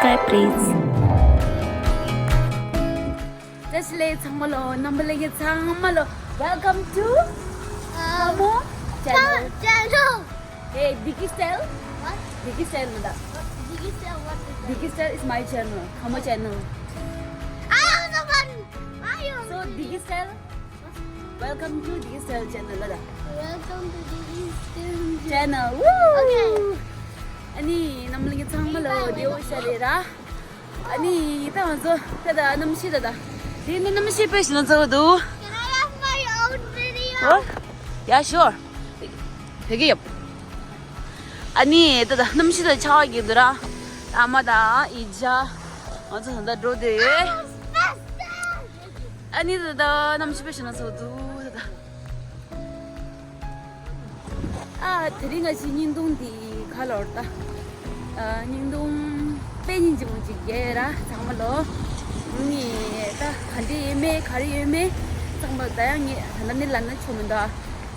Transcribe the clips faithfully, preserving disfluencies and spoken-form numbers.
subscribe please. བཀྲ་ཤིས་བདེ་ལེགས་ཚང་མ་ལོ། རྣམ་པ་ལྷན་རྒྱས་ཚང་མ་ལོ། Welcome to Kamo channel. Hey, Digicel. What? Digicel, Mada. Digicel, what is that? Digicel is my channel. Kamo channel. I also want. I also So, want. Digicel. Welcome to Digicel channel, Mada. Welcome to Digicel channel. Channel. Woo! Okay. ཨ་ནི་རྣམ་པ་ལྷན་རྒྱས་ཚང་མ་ལོ། བདེ་པོ་ཤ་རེད་ར། ཨ་ནི་ད་ང་ཚོ་ད་ད་གནམ་གཤིས་ད་ད། དེ་ནི་གནམ་གཤིས་དཔེ་ཞིག་ན་ཚ་བོ་འདུག Can I have my own video? What? Yeah, sure. ཕ་གི་ཡོད། ཨ་ནི་ད་ད་གནམ་གཤིས་ད་ཆར་པ་རྒྱག་འདུག་ར། ཨ་མ་དང་ཨི་ཇ། ང་ཚོ་ད་ད་འགྲོ་དུས་ཡོད། ཨ་ནི་ད་ད་གནམ་གཤིས་དཔེ་ཞིག་ན་ཚ་བོ་འདུག་ད་ད། ཨ། དེ་རིང་ང་ཞིག་བརྙན་ཐུང་འདི་ག་ལོར་ད། ཨ། བརྙན་ཐུང་དཔེ་སྙིང་རྗེ་མོ་ཅིག་རྒྱག་ར་ཚང་མ་ལོ། ངས་ད་ག་འདྲ་ཡོད་མེད་ག་རེ་ཡོད་མེད་ཚང་མ་ད་ཡང་ངས་ད་ལ་ནི་ལབ་ན་ཆོ་མི་འདུག་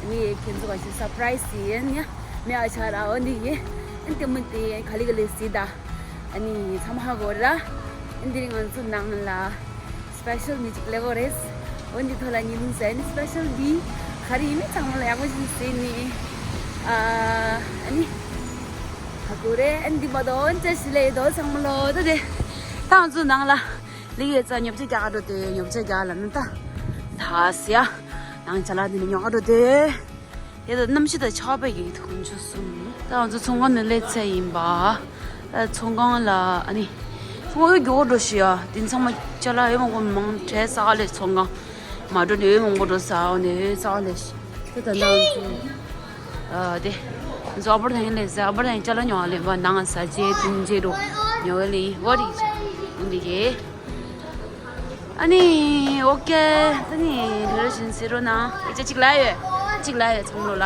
ངས་ཁྱེད་ཚོ་ག་ཞིག་སར་པ་རའི་སི་ཡིན་ཡ། མེད་ཨ་ཆ་ར་འོ་འདི་ཡིན། ཨ་ནི་དེ་མོ་དེ་ག་ལེ་ག་ལེ་སི་ད། ཨ་ནི་ཚང་མ་ཧ་གོ་ར། ཨ་ནི་དེ་རིང་ང་ཚོ་ནང་ལ། སི་པེ་ཤལ་མི་ཅིག་སླེབས་ཡོད་རེད། འོ་འདི་ཐོག་ལ་ཉིན་མོ་ཟེར་ནི་སི་པེ་ཤལ་འདི་ག་རེ་ཡིན་མིན་ཚང་མ་ལ་ཡག་པོ་ཞིག་ཟེར་ནི། ཨ་ཨ་ནི་ཧ་གོ་རེད། ཨ་ནི་འདི་མ་གཏོགས་འོན་ཅི་ཞིག་ལས་ཡོད་དོ་ཚང་མ་ལོ་ད་དེ། ད་ང་ཚོ་ནང་ལ་ལིག་ཡོད་ཙང་ཉོ་ཆ་རྒྱག་འགྲོ་དེ། ཉོ་ཆ་རྒྱག་ལ་ནི་ད་ད་སི་ཡ་ནང་ཅ་ལག་འདི་ནི་ཉོ་འགྲོ་དེ། དེ་ད་གནམ་གཤིས་ད་ཆར་པ་ཡིན་དུས་ཁོང་ཚོ་གསུམ། ད་ང་ཚོ་ཚོང་ཁང་ནས་སླེབས་ཚར་ཡིན་པ། ད་ཚོང་ཁང་ལ་ཨ་ནི། ཚོང་ཁང་ཡོད་རྒྱུ་འགྲོ་ཤི་ཡ། དེ་ཚང་མ་ཅ་ལག་ཡོད་མང་པོ་མང་གྲས་ས་ལས་ཚོང་ཁང་མ་འགྲོ་ནས་ཡོད་མང་པོ་འགྲོ་ས་འོ་ནས་ཡོད་ས་ལས་ཤི། དེ་ད་ནང་ཚོ། ཨ་དེ། ང་ཚོ་ཨ་བར་ཐང་སླེབས་ས། ཨ་བར་ཐང་ཅ་ལག་ཉོ་བ་སླེབས་པ། ནང་ས་ཆའི་དུང་ཆེ་འགྲོ་ཉོ་བ་ལས་ཡིན་བ་རིག་ཆ་འདི་གས། ཨ་ནི་ཨོ་ཀེ། ད་ནི་རེ་རེ་བཞིན་ཟེར་རོ་ན། ཨི་ཅེ་གཅིག་ལ་ཡོད། གཅིག་ལ་ཡོད་ཚང་མ་ལོ་ལ།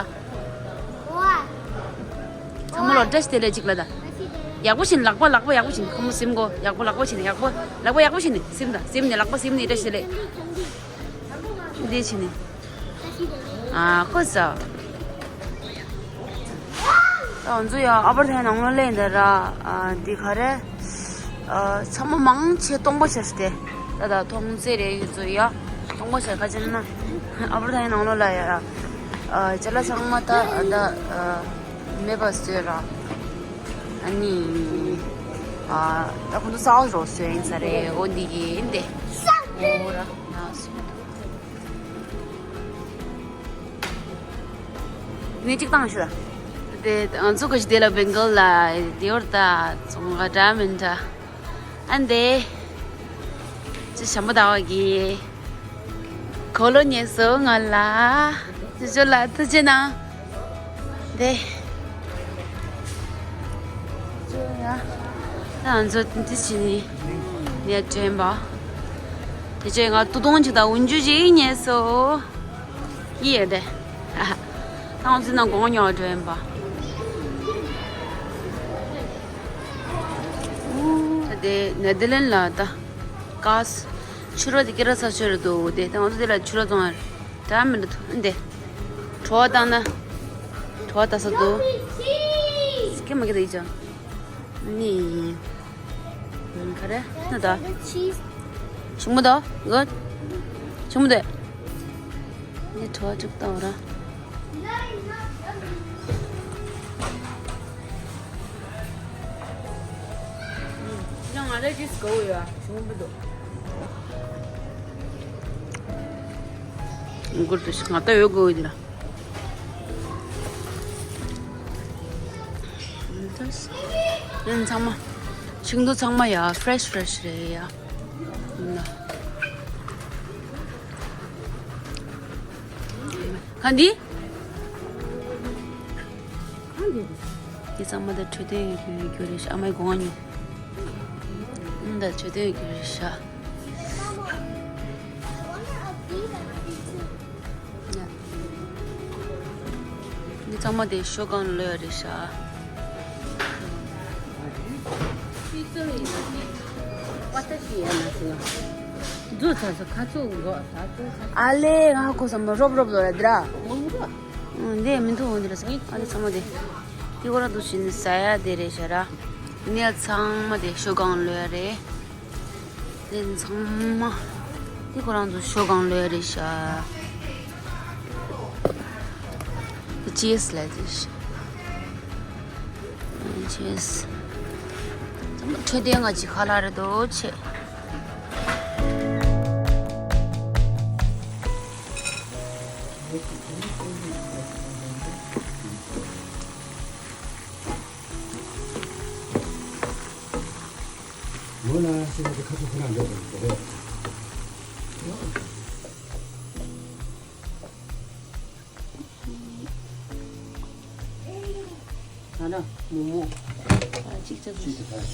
ཚང་མ་ལོ་བཀྲ་ཤིས་བདེ་ལེགས་གཅིག་ལ་ད། ཡག་པོ་བྱིན། ལག་པ་ལག་པ་ཡག་པོ་བྱིན། ཁོ་མོ་སིམ་གོ། ཡག་པོ་ལག་པ་བྱིན། ཡག་པོ་ལག་པ་ཡག་པོ་བྱིན། སིམ་ད་སིམ་ནས་ལག་པ་སིམ་ནས་བཀྲ་ཤིས་བདེ་ལེགས། འདི་བྱིན་ནས། ཨ་ཁོ་ས། ད་ང་ཚོ་ཡང་ཨ་བར་ཐང་ནང་ལོགས་སླེབས་འདི་ར། ཨ་འདི་ག་རེ། ཨ་ཚང་མ་མང་ཆེ་སྟོང་པ་ཤར་ཏེ། ད་ད་མཐོང་ཚེ་རེ་ཡོད་ཚོ་ཡ། སྟོང་པ་ཤར་ཁ་ཅན་ན། ཨ་བར་ཐང་ནང་ལོགས་ལ་ཡ་ར། ཨ་ཅ་ལག་ཚང་མ་ད་ད་ཨ་མེད་པ་བཟོས་ར། ཨ་ནི། ཨ་ད་ཁོང་ཚོ་ས་འོག་རོགས་བཟོས་ཡིན་ས་རེད། འོ་འདི་གི་ཡིན་ཏེ། འོ་ར་ན་སུ། ནས་གཅིག་བཏང་ཞུ་ལ། དེ་ང་ཚོ་ག་ཞིག་དེ་ལ་བེང་གལ་ལ་དེ་བར་ད་ཚོང་ག་འདྲ་མིན་འདྲ། ཨ་འདེ། ཅི་ཞམ་པོ་ཟླ་བ་གི་གོ་ལོ་ཉེ་སོ་ང་ལ་ཅི་ཅོ་ལ་ཐུགས་རྗེ་གནང་། དེ། ད་ང་ཚོ་འདི་ཕྱི་ནས་ནས་དྲན་པ། དེ་ཚོས་ང་ཏུ་ཏོང་ཅིག་དང་འུན་ཆུ་ཅིག་རྙེད་སོང་། ཡིན་ཡོད་དེ། ད་ང་ཚོ་ནང་དགོང་ཉོ་དྲན་པ། ད་དེ་ནེ་དར་ལེན་ལ་ད་ཀཱས་ཕྱུ་ར་དེ་སྐེ་ར་ཚ་ཆོས་ར་འདུག་དེ་ད་ང་ཚོ་དེ་ལ་ཕྱུ་ར་བཙོང་ཡ་ད་མི་འདུག་འདི་བྲོ་བ་བཏང་ན་བྲོ་བ་ད་ས་འདུག་སྐེ་མ་སྐེ་ད་ཡིན་ཅང་ནི། ག་རེ་ན་ད། ཆུང་མོ་ད་གོ། ཆུང་མོ་ད། ནི་བྲོ་བ་ཅུག་ད་འོ་ར། ང་ལ་ཅིས་གོ་ཡོད་ཆུང་མོ་འདུག་མགུར་དུ་ང་ལྟ་ཡོད་དགོས་འདི་ལ། ཡིན་ཚང་མ། ཤིང་ཏོག་ཚང་མ་ཡ་ཕེ་རེ་ཤི་ཕེ་རེ་ཤི་རེད་ཡ། ཡིན་ལ། ག་འདི། འདི་ཚང་མ་ད་འཕྲོད་བསྟེན་ཡོད་རྒྱུ་རེད་ཤག་ཨ་མའི་སྒོ་ང་ཉོ། ཨང་ད་འཕྲོད་བསྟེན་ཡོད་རྒྱུ་རེད་ཤག་འདི་ཚང་མ་དེ་ཤོ་གང་ལོས་རེད་ཤག་ཨ་ལེ་ང་ཧ་གོ་སོང་། རོབ་རོབ་ལོ་ར་འདི་ར། འདི་མི་འདུག་འོ་འདི་ར་ས། ཨ་ལེ་ཚང་མ་དེ། དེ་གོ་ར་འདུག་ཕྱིན་ཟ་ཡ་དེ་རེད་ཤག་ར། ནས་ཚང་མ་དེ་ཤོ་གང་ལོས་རེད། དེ་ཚང་མ་དེ་ཁོ་རང་ཚོ་ཤོ་གང་ལོས་རེད་ཤག་དེ་ཅི་ཡས་ལ་དེ་ཤག་ཅི་ཡས། ཚང་མ་འཕྲོད་བསྟེན་ང་ཅིག་ཁ་ལག་རེད་དོ་ཆེ། ངོ་ན་ཤི་ན་དེ་ཁ་ཐུག་ཁོ་ན་འདོད་པ་རེད། ང་ན་མོ་མོ། ཨ་གཅིག་ཅར་གཅིག་ཏུ་ཕར།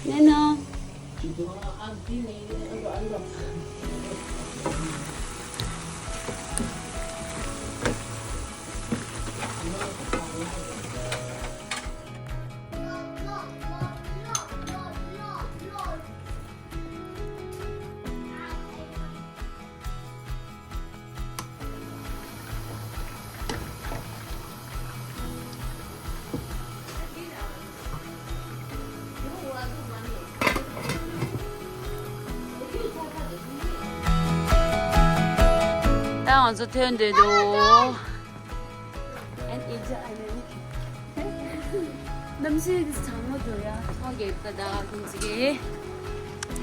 ནེ་ནོ། ད་ང་ཚོ་ཐོན་འདོད་འདུག་གནམ་གཤིས་གྲང་མོ་འདུག་ཡ། ཐོག་གི་ཀ་ད་ཁྱིམ་ཚིག་གི།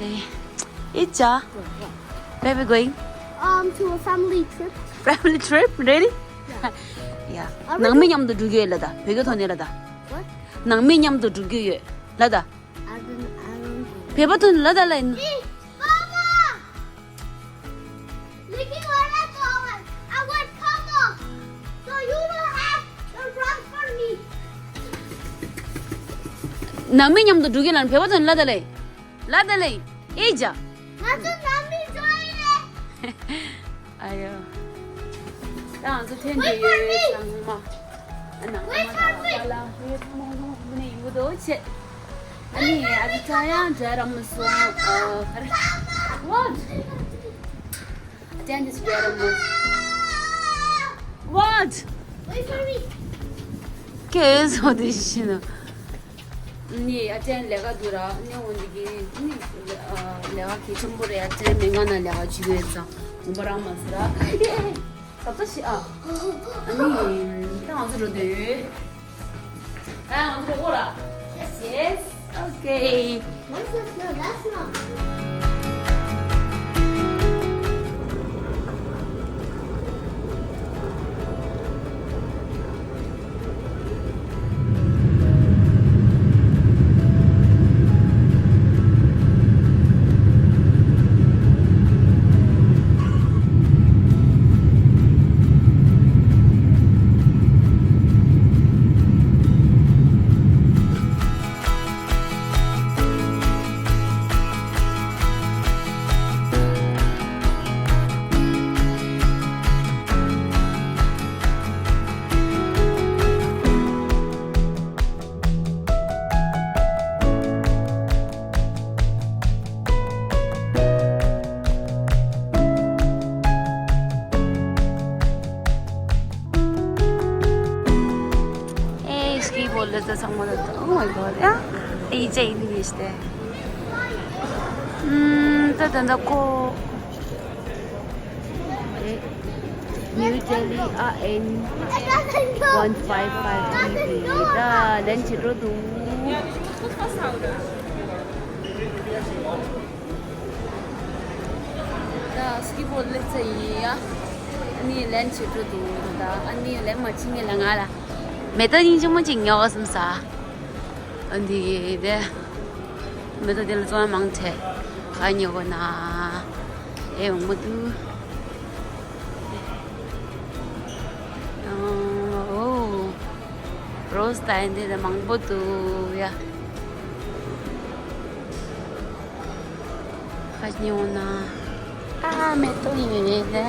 Hey, Icha, where we going? Um, to a family trip. Family trip, really? Yeah. Yeah. Are we ནང་མི་མཉམ་དུ་འགྲོ་གི་ཡོད་ལ་ད། བོད་སྐད་ཐོག་ནས་ལ་ད། What? ནང་མི་མཉམ་དུ་འགྲོ་གི་ཡོད་ལ་ད། I don't, I don't go. བོད་པ་ཐོག་ནས་ལ་ད་ལ་ཡིན། Hey, Papa! लेकिन वाला तो आवाज, आवाज कम हो, तो you don't have to run for me. ནང་མི་མཉམ་དུ་འགྲོ་གི་ལ་བོད་པ་ཚོ་ལ་ད་ལེ། ལ་ད་ལེ། ཨེ་ཇ། ང་ཚོ་ནང་མི་འགྲོ་ཡི་རེད། ཨ་ཡོ། ད་ང་ཚོ་ཐོན་དེ་ཡོད་ཚང་མ། ཨ་ནང་མ་ད་ལ་ཡོད་ཚང་མ་ཧོ་ཧོ་ནས་ཡིན་པོ་དོ་ཆེ། ཨ་ནི་ཨ་ཅི་ཅ་ཡང་འདྲ་ར་མི་སོང་། ཨ་ཧར། What? Attend this, Jeremy. What? Wait for me. ཁྱོད་སོ་དེ་ཤི་ནོ། ནི་attend ལས་ཀ་འདུག་ར། ནི་འོན་ཏེ་གི་ནི་ལས་ཀ་གལ་ཆེན་པོ་རེད། attend མེད་ང་ན་ལས་ཀ་བྱེད་དགོས་ཙང་ངོ་མ་རང་མ་ཟེར་ར། ཨེ་ཨེ་ཨེ། ཟབ་ས་ཤི་ཨ། ཨ་ནི་ད་ང་ཚོ་འགྲོ་དུས། ད་ང་ཚོ་འགྲོ་གོ་ར། Yes, yes. Okay. What's this? No, that's not. ཨེ་སྐྱིད་པོ་ལ་ད་ཚང་མ་ད། Oh my God. ཡ། ཨེ་ཅེ་ཨིན་ལིཤ་དེ། ཨམ། ད་ད་ད་ཁོ། New Delhi R N one five five B B. ད་ལན་བྱེད་འགྲོ་འདུག་ད་སྐྱིད་པོ་སླེབས་ཚར་ཡིན་ཡ། ཨ་ནི་ལན་བྱེད་འགྲོ་འདུག་ད་ཨ་ནི་ལན་མ་བྱེད་ངེས་ལ་ང་ལ་མེ་ཏོག་སྙིང་རྗེ་མོ་ཅིག་ཉོ་བསམ་ས། ཨ་འདི་དེ་མེ་ཏོག་དེ་ལ་བཙོང་ཡ་མང་ཆེ་ག་ཉོ་གོ་ན་ཨེ་འོང་མ་འདུག་ཨོ། རོ་སི་ད་ཡིན་དེ་ལ་མང་པོ་འདུག་ཡ། ཁ་ཉོ་ན། ཨ་མེ་ཏོག་ཡོད་ལེ།